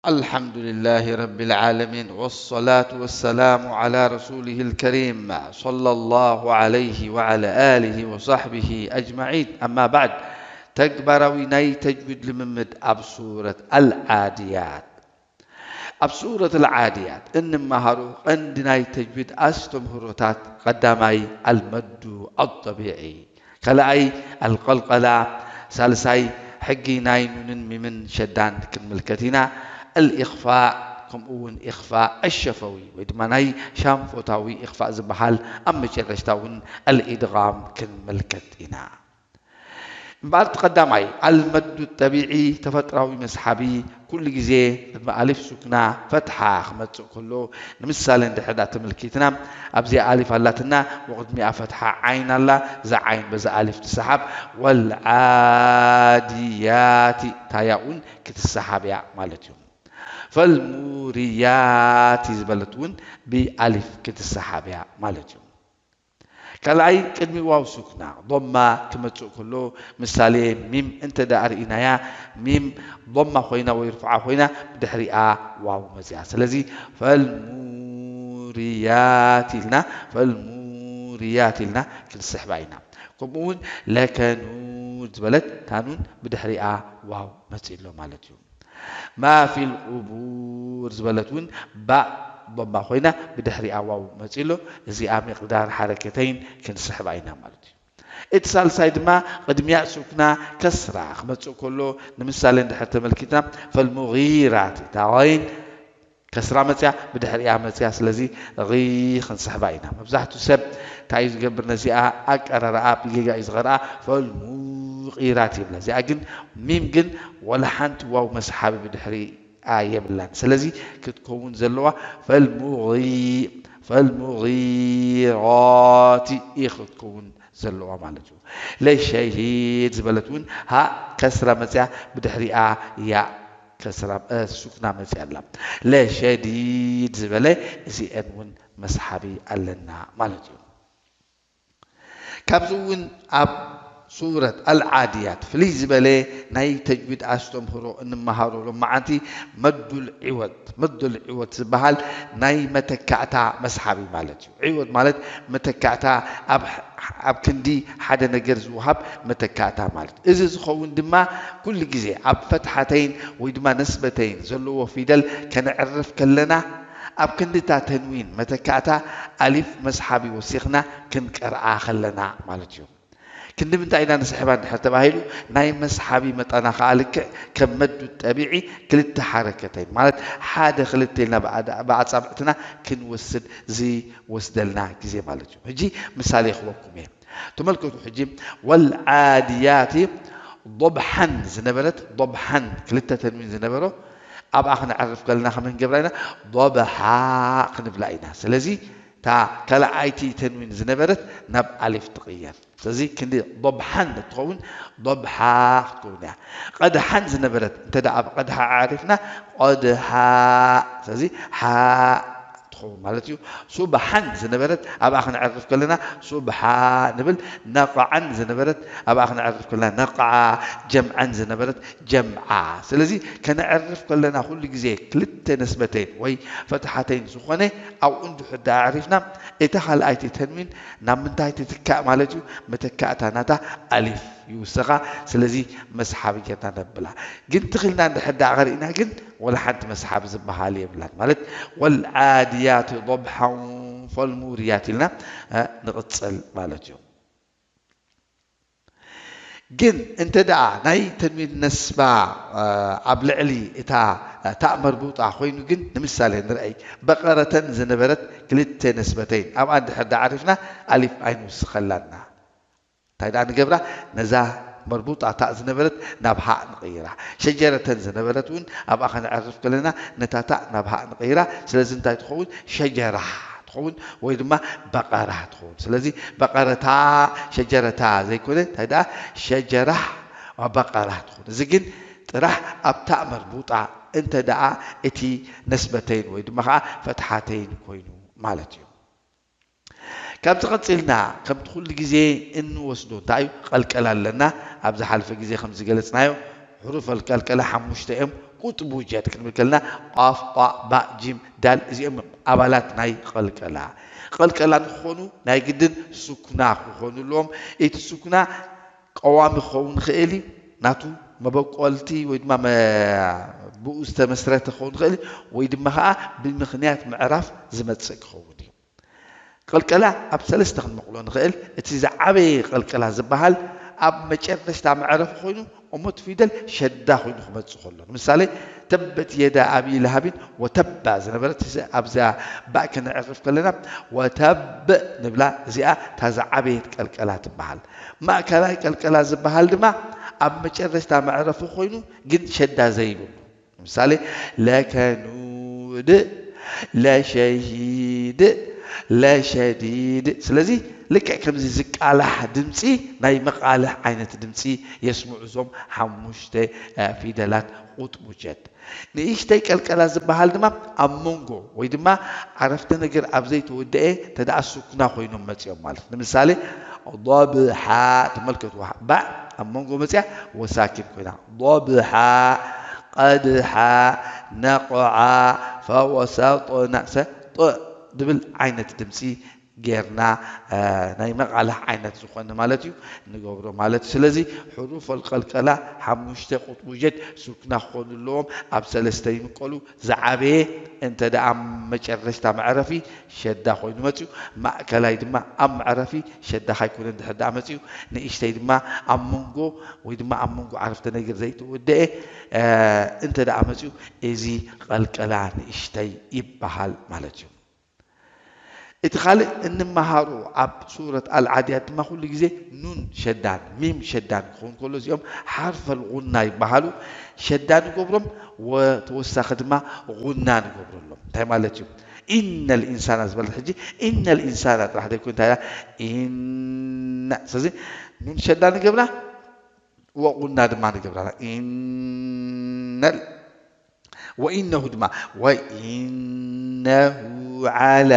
الحمد لله رب العالمين، والصلاة والسلام على رسوله الكريم، صلى الله عليه وعلى آله وصحبه أجمعين. أما بعد، ተግባራዊ ናይ ተጅዊድ ልምምድ ኣብ ሱረት ኣልዓድያት። ኣብ ሱረት ኣልዓድያት እንመሃሮ ቀንዲ ናይ ተጅዊድ ኣስተምህሮታት ቀዳማይ ኣልመዱ ኣጠቢዒ፣ ካልኣይ ኣልቀልቀላ፣ ሳልሳይ ሕጊ ናይ ኑንን ሚምን ሸዳን ክንምልከት ኢና። ኣልኢኽፋእ፣ ከምኡ እውን ኢኽፋእ ኣሸፈዊ ወይ ድማ ናይ ሻንፎታዊ ኢኽፋእ ዝበሃል፣ ኣብ መጨረሽታ እውን ኣልኢድጋም ክንምልከት ኢና። እምበኣር እቲ ቀዳማይ ኣልመዱ ጠቢዒ፣ ተፈጥራዊ መስሓቢ፣ ኩሉ ግዜ ቅድሚ ኣሊፍ ሱክና ፈትሓ ክመጽእ ከሎ፣ ንምሳሌ እንድሕር ደኣ ተመልኪትና፣ ኣብዚኣ ኣሊፍ ኣላትና፣ ወቅድሚኣ ፈትሓ ዓይን ኣላ። እዛ ዓይን በዛ ኣሊፍ ትሰሓብ። ወልዓድያቲ፣ ታያ እውን ክትሰሓብ እያ ማለት እዩ። ፈልሙርያቲ ዝበለት እውን ብኣሊፍ ክትሰሓብ እያ ማለት እዩ። ካልኣይ ቅድሚ ዋው ሱክና ዶማ ክመጽእ ከሎ፣ ምሳሌ ሚም እንተ ደኣ ርኢናያ፣ ሚም ዶማ ኮይና ወይ ርፍዓ ኮይና፣ ብድሕሪኣ ዋው መጽያ። ስለዚ ፈልሙርያት ኢልና፣ ፈልሙርያት ኢልና ክንስሕባ ኢና። ከምኡ እውን ለከኑን ዝበለት ታኑን ብድሕሪኣ ዋው መጽእ ኣሎ ማለት እዩ። ማ ፊል ቁቡር ዝበለት እውን ባእ ዶማ ኮይና ብድሕሪኣ ዋው መጺእ ኣሎ። እዚኣ ሚቕዳር ሓረከተይን ክንስሕባ ኢና ማለት እዩ። እቲ ሳልሳይ ድማ ቅድሚያ ሱክና ከስራ ክመጽእ ከሎ፣ ንምሳሌ እንድሕር ተመልኪትና፣ ፈልሙጊራት፣ እታ ኸይን ከስራ መጽያ ብድሕሪኣ መጽያ፣ ስለዚ ጊ ክንስሕባ ኢና። መብዛሕትኡ ሰብ እንታይ እዩ ዝገብር? ነዚኣ ኣቀራርኣ ብጌጋ እዩ ዝቐርኣ፣ ፈልሙቂራት ይብላ። እዚኣ ግን ሚም ግን ወላ ሓንቲ ዋው መስሓቢ ብድሕሪኣ የብላን። ስለዚ ክትከውን ዘለዋ ፈልሙጊ-፣ ፈልሙጊራት እዩ ክትከውን ዘለዋ ማለት እዩ። ለሸሂድ ዝበለት እውን ሃእ ከስራ መጽያ ብድሕሪኣ ያእ ከስራ፣ እ፣ ሱክና መጽያ ኣላ። ለሸዲድ ዝበለ እዚአን እውን መስሓቢ ኣለና ማለት እዩ። ካብዚ እውን ኣብ ሱረት ኣልዓድያት ፍልይ ዝበለ ናይ ተጅዊድ ኣስተምህሮ እንመሃሮ ሎማዓንቲ መዱል ዒወድ፣ መዱል ዒወድ ዝበሃል ናይ መተካእታ መስሓቢ ማለት እዩ። ዒወድ ማለት መተካእታ፣ ኣብ፣ ኣብ ክንዲ ሓደ ነገር ዝወሃብ መተካእታ ማለት እዩ። እዚ ዝኸውን ድማ ኩሉ ግዜ ኣብ ፈትሓተይን ወይ ድማ ነስበተይን ዘለዎ ፊደል ከነዕርፍ ከለና፣ ኣብ ክንዲ እታ ተንዊን መተካእታ ኣሊፍ መስሓቢ ወሲኽና ክንቀርኣ ከለና ማለት እዩ። ክንዲ ምንታይ ኢና ንስሕባ እንድሕር ተባሂሉ፣ ናይ መስሓቢ መጠና ከኣ ልክዕ ከም መዱ ጠቢዒ ክልተ ሓረከተይን፣ ማለት ሓደ ክልተ ኢልና ብኣድ-፣ ብኣጻብዕትና ክንወስድ ዝወስደልና ግዜ ማለት እዩ። ሕጂ ምሳሌ ይኽበኩም እየ። ተመልከቱ ሕጂ፣ ወልዓድያቲ ዶብሓን ዝነበረት፣ ዶብሓን ክልተ ተንዊን ዝነበሮ፣ ኣብኣ ክነዕርፍ ከለና ከመይ ክንገብራ ኢና? ዶብሓ ክንብላ ኢና። ስለዚ እታ ካልኣይቲ ተንዊን ዝነበረት ናብ ኣሊፍ ትቕየር። ስለዚ ክንዲ ዶብሓን እትኸውን ዶብሓ ክትከውን እያ። ቀድሓን ዝነበረት እንተ ደኣ ኣብ ቀድሓ ኣዕሪፍና ቆድሓ። ስለዚ ሓ ትኸውን ማለት እዩ። ሱብሓን ዝነበረት ኣብኣ ክነዕርፍ ከለና ሱብሓ ንብል። ነቕዓን ዝነበረት ኣብኣ ክነዕርፍ ከለና ነቕዓ፣ ጀምዓን ዝነበረት ጀምዓ። ስለዚ ከነዕርፍ ከለና ኩሉ ግዜ ክልተ ነስበተይን ወይ ፈትሓተይን ዝኾነ ኣብኡ እንድሕር ደኣ ኣዕሪፍና፣ እታ ካልኣይቲ ተንዊን ናብ ምንታይ ትትካእ ማለት እዩ? መተካእታ ናታ ኣሊፍ ይውሰኻ። ስለዚ መስሓቢ ጌርና ነብላ። ግን ትኺልና እንድሕር ደኣ ኸርኢና ግን ወላ ሓንቲ መስሓቢ ዝበሃል የብላን። ማለት ወልዓድያት ዶብሓን ፈልሙርያት ኢልና፣ እ፣ ንቕጽል ማለት እዩ። ግን እንተ ደኣ ናይ ተንዊን ነስባ፣ እ፣ ኣብ ልዕሊ እታ፣ እ፣ ታእ መርቡጣ ኮይኑ ግን፣ ንምሳሌ ንርኣይ፣ በቐረተን ዝነበረት ክልተ ነስበተይን፣ ኣብኣ እንድሕር ደኣ ዓሪፍና ኣሊፍ ኣይንውስኸላና። እንታይ ደኣ ንገብራ? ነዛ መርቡጣ ታእ ዝነበረት ናብ ሃእ ንቕይራ። ሸጀረተን ዝነበረት እውን ኣብኣ ከነዕርፍ ከለና ነታ ታእ ናብ ሃእ ንቕይራ። ስለዚ እንታይ ትኸውን? ሸጀራህ ትኸውን ወይ ድማ በቐራ ትኸውን። ስለዚ በቐረታ፣ ሸጀረታ ዘይኮነ እንታይ ደኣ? ሸጀራህ ወበቐራ ትኸውን። እዚ ግን ጥራሕ ኣብ ታእ መርቡጣ እንተ ደኣ እቲ ነስበተይን ወይ ድማ ኸዓ ፈትሓተይን ኮይኑ ማለት እዩ። ካብዚ ቀጺልና ከምቲ ኩሉ ግዜ እንወስዶ እንታይ እዩ? ቀልቀላ ኣለና። ኣብ ዝሓለፈ ግዜ ከም ዝገለጽናዮ፣ ሕሩፍ ኣልቀልቀላ ሓሙሽተ እዮም። ቁጥቡ ጀድ ክንብል ከለና ቃፍ፣ ጣ፣ ባእ፣ ጂም፣ ዳል እዚኦም እዮም ኣባላት ናይ ቐልቀላ። ቐልቀላ ንክኾኑ ናይ ግድን ሱኩና ክኾኑ ኣለዎም። እቲ ሱኩና ቀዋሚ ክኸውን ይኽእል እዩ፣ ናቱ መበቆልቲ ወይ ድማ መ- ብኡ ዝተመስረተ ክኸውን ይኽእል እዩ፣ ወይ ድማ ከዓ ብምኽንያት ምዕራፍ ዝመፅእ ክኸውን እዩ። ቐልቀላ ኣብ ሰለስተ ክንመቕሎ ንኽእል። እቲ ዝዓበየ ቐልቀላ ዝበሃል ኣብ መጨረሽታ መዕረፊ ኮይኑ እሞ እቲ ፊደል ሸዳ ኮይኑ ክመፅእ ከሎ፣ ንምሳሌ ተበት የዳ ኣቢ ለሃቢን ወተባ ዝነበረት፣ እዚ ኣብዛ ባእ ክነዕርፍ ከለና ወተብ ንብላ። እዚኣ እታ ዝዓበየት ቀልቀላ ትበሃል። ማእከላይ ቀልቀላ ዝበሃል ድማ ኣብ መጨረሽታ መዕረፊ ኮይኑ ግን ሸዳ ዘይብሉ፣ ንምሳሌ ለከኑድ፣ ለሸሂድ፣ ለሸዲድ። ስለዚ ልክዕ ከምዚ ዝቃላሕ ድምፂ፣ ናይ መቃልሕ ዓይነት ድምፂ የስምዑ እዞም ሓሙሽተ ፊደላት ቁጥቡ ጀድ። ንእሽተይ ቀልቀላ ዝበሃል ድማ ኣብ መንጎ ወይ ድማ ዓረፍተ ነገር ኣብ ዘይተወደአ እንተ ደኣ ሱክና ኮይኖም መፂኦም ማለት። ንምሳሌ ضبሓ፣ ተመልከቱ፣ ባእ ኣብ መንጎ መፅያ ወሳኪን ኮይና ضبሓ፣ ቀድሓ፣ ነቑዓ፣ ፈወሰጦና ሰ ጦ ድብል ዓይነት ድምፂ ጌርና ናይ መቓልሕ ዓይነት ዝኾነ ማለት እዩ ንገብሮ ማለት እዩ። ስለዚ ሕሩፍ ኣልቀልቀላ ሓሙሽተ ቁጥቡ ጀድ ሱክና ክኾኑ ኣለዎም። ኣብ ሰለስተ ይምቀሉ። ዝዓበየ እንተ ደኣ መጨረሽታ መዕረፊ ሸዳ ኮይኑ መፅዩ፣ ማእከላይ ድማ ኣብ መዕረፊ ሸዳ ካይኮነ እንድሕር ደኣ መፅዩ፣ ንእሽተይ ድማ ኣብ መንጎ ወይ ድማ ኣብ መንጎ ዓረፍተ ነገር ዘይተወደአ እንተ ደኣ መፅዩ፣ እዚ ቐልቀላ ንእሽተይ ይበሃል ማለት እዩ። እቲ ካልእ እንመሃሮ ኣብ ሱረት ኣልዓድያት ድማ ኩሉ ግዜ ኑን ሸዳን ሚም ሸዳን ክኸውን ከሎ እዚኦም ሓርፈል ጉና ይበሃሉ። ሸዳ ንገብሮም ወተወሳኺ ድማ ጉና ንገብረሎም። እንታይ ማለት እዩ? ኢነል ኢንሳና ዝበለት ሕጂ ኢነል ኢንሳና ጥራሕ ዘይኮን እንታይ ኢና ስለዚ ኑን ሸዳ ንገብራ ወጉና ድማ ንገብራ ኢነል ወኢነሁ ድማ ወኢነሁ ዓላ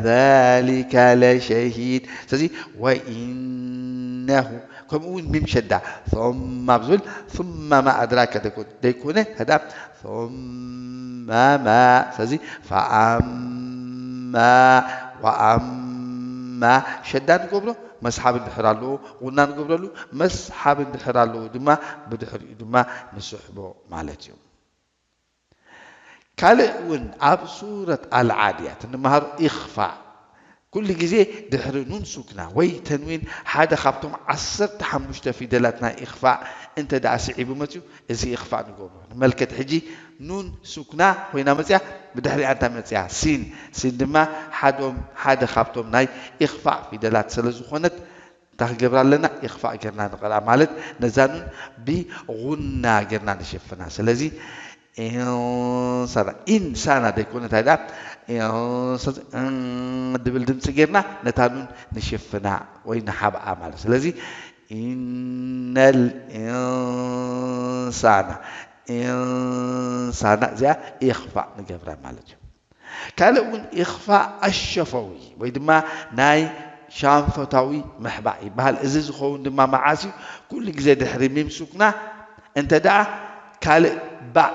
ዛሊከ ለሸሂድ። ስለዚ ወኢነሁ ከምኡ እውን ሚም ሸዳ ثم ኣብ ዝብል ثم ما أدراك ደይኮነ ከዳ ثم ما ስለዚ ፈኣማ ወኣማ ሸዳ ንገብሮ መስሓብ እንድሕር ኣለዎ ጉና ንገብረሉ መስሓብ እንድሕር ኣለዎ ድማ ብድሕሪኡ ድማ ንስሕቦ ማለት እዩ። ካልእ እውን ኣብ ሱረት ኣልዓድያት እንመሃሮ ኢኽፋእ ኩሉ ግዜ ድሕሪ ኑን ሱክና ወይ ተንዊን ሓደ ካብቶም ዓሰርተ ሓሙሽተ ፊደላት ናይ ኢኽፋእ እንተ ደኣ ስዒቡ መፅዩ እዚ ኢኽፋእ ንገብሮ። ንመልከት ሕጂ ኑን ሱክና ኮይና መፅያ ብድሕሪኣ እንታይ መፅያ? ሲን። ሲን ድማ ሓዶም ሓደ ካብቶም ናይ ኢኽፋእ ፊደላት ስለ ዝኾነት እንታይ ክንገብር ኣለና? ኢኽፋእ ጌርና ንቐርኣ ማለት ነዛ ኑን ብጉና ጌርና ንሽፍና። ስለዚ ኢንሳና ኢንሳና ዘይኮነ እንታይ ደኣ ድብል ድምፂ ጌርና ነታ ኑን ንሽፍና ወይ ንሓብኣ ማለት። ስለዚ ኢነል ኢንሳና ኢንሳና እዚኣ ኢኽፋእ ንገብራ ማለት እዩ። ካልእ እውን ኢኽፋእ ኣሸፈዊ ወይ ድማ ናይ ሻንፈታዊ ምሕባእ ይበሃል። እዚ ዝኸውን ድማ መዓስ እዩ? ኩሉ ግዜ ድሕሪ ሚም ሱክና እንተ ደኣ ካልእ ባእ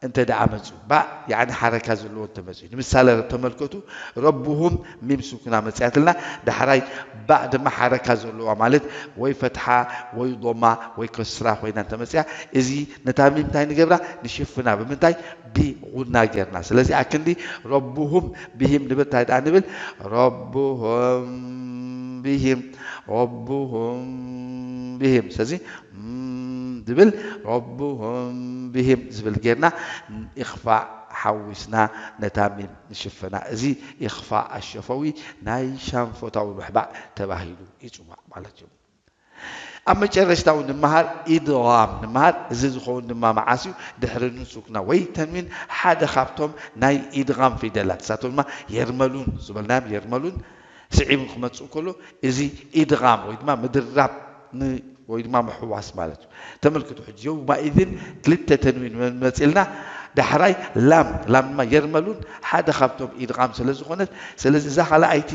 እንተ ደኣ መፅኡ ባእ ያዕኒ ሓረካ ዘለዎ እንተመፅኡ ንምሳሌ ተመልከቱ። ረቡሁም ሚም ሱክና መፅያትልና ዳሕራይ ባእ ድማ ሓረካ ዘለዋ ማለት ወይ ፈትሓ ወይ ዶማ ወይ ከስራ ኮይና እንተመፅያ እዚ ነታ ሚም እንታይ ንገብራ ንሽፍና ብምንታይ ብጉና ጌርና። ስለዚ ኣክንዲ ረቡሁም ብሂም ንብል እንታይ ደኣ ንብል ረቡሁም ብሂም ረቡሁም ብሂም ስለዚ ድብል ረቡሁም ብሂም ዝብል ጌርና ኢኽፋእ ሓዊስና ነታ ሚም ንሽፍና። እዚ ኢኽፋእ ኣሸፈዊ ናይ ሻንፎታዊ ምሕባእ ተባሂሉ ይፅዋዕ ማለት እዩ። ኣብ መጨረሽታ እውን ንምሃር ኢድጋም ንምሃር። እዚ ዝኸውን ድማ መዓስ እዩ? ድሕሪ ኑን ሱክና ወይ ተንዊን ሓደ ካብቶም ናይ ኢድጋም ፊደላት እሳቶም ድማ የርመሉን ዝበልናዮም የርመሉን ስዒቡ ክመፅእ ከሎ እዚ ኢድጋም ወይ ድማ ምድራብ ን- ወይ ድማ ምሕዋስ ማለት እዩ። ተመልክቱ ሕጂ የውማኢዝን ክልተ ተንዊን መፂልና ዳሕራይ ላም፣ ላም ድማ የርመሉን ሓደ ካብቶም ኢድቓም ስለ ዝኾነት፣ ስለዚ እዛ ካልኣይቲ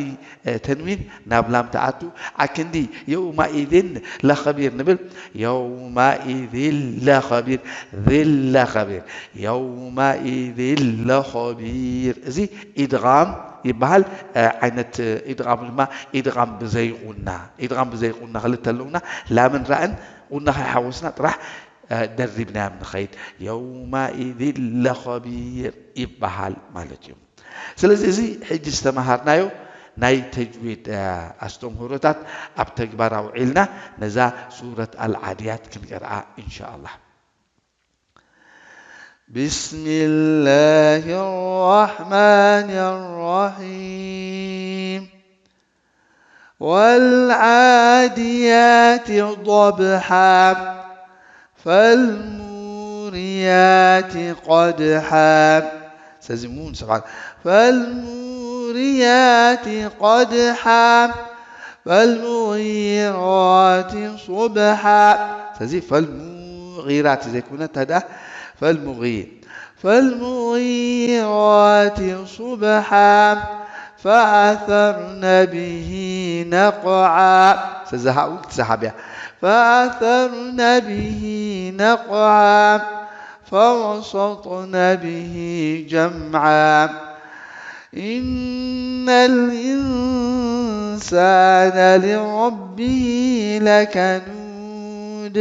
ተንዊን ናብ ላም ትኣቱ። ኣክንዲ የውማኢዝን ለኸቢር ንብል። የውማኢዝን ለኸቢር፣ ዝን ለኸቢር፣ የውማኢዝን ለኸቢር። እዚ ኢድቓም ይበሃል። ዓይነት ኢድቓም ድማ ኢድቓም ብዘይቑና፣ ኢድቓም ብዘይቑና ክልተ ኣለውና። ላምን ራእን ቑና ከይሓወስና ጥራሕ ደሪብናዮም ንኸይድ። የውማኢዝን ለኸቢር ይበሃል ማለት እዩ። ስለዚ እዚ ሕጂ ዝተምሃርናዮ ናይ ተጅዊድ ኣስተምህሮታት ኣብ ተግባር ኣውዒልና ነዛ ሱረት ኣልዓድያት ክንቀርኣ ኢንሻኣላህ። بسم الله الرحمن الرحيم. والعاديات ضبحا، فالموريات قدحا. ስለዚ ሙን ስብሓን። فالموريات قدحا، فالمغيرات صبحا. ስለዚ ፈልሙጊራት ዘይኮነ፣ እንታይ ደኣ ፈልሙጊ-፣ فالمغيرات صبحا، فأثرن به نقعا. ስለዚ ሃኡ ክትሰሓብ እያ። فأثرن به نقعا، فوسطن به جمعا. إن الإنسان لربه لكنود،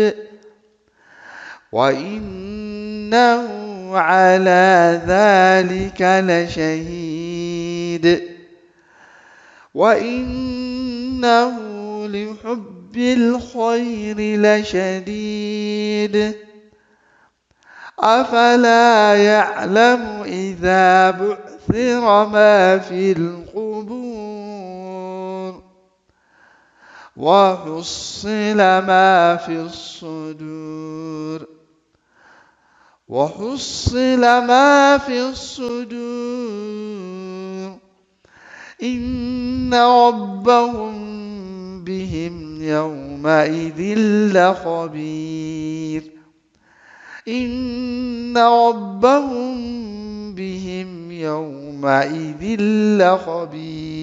وإنه على ذلك لشهيد، وإنه لحب الخير لشديد. أفلا يعلم إذا بعثر ما في القبور، وحصل ما في الصدور، وحصل ما في الصدور، إن ربهم بهم يومئذ لخبير. إن ربهم بهم يومئذ لخبير.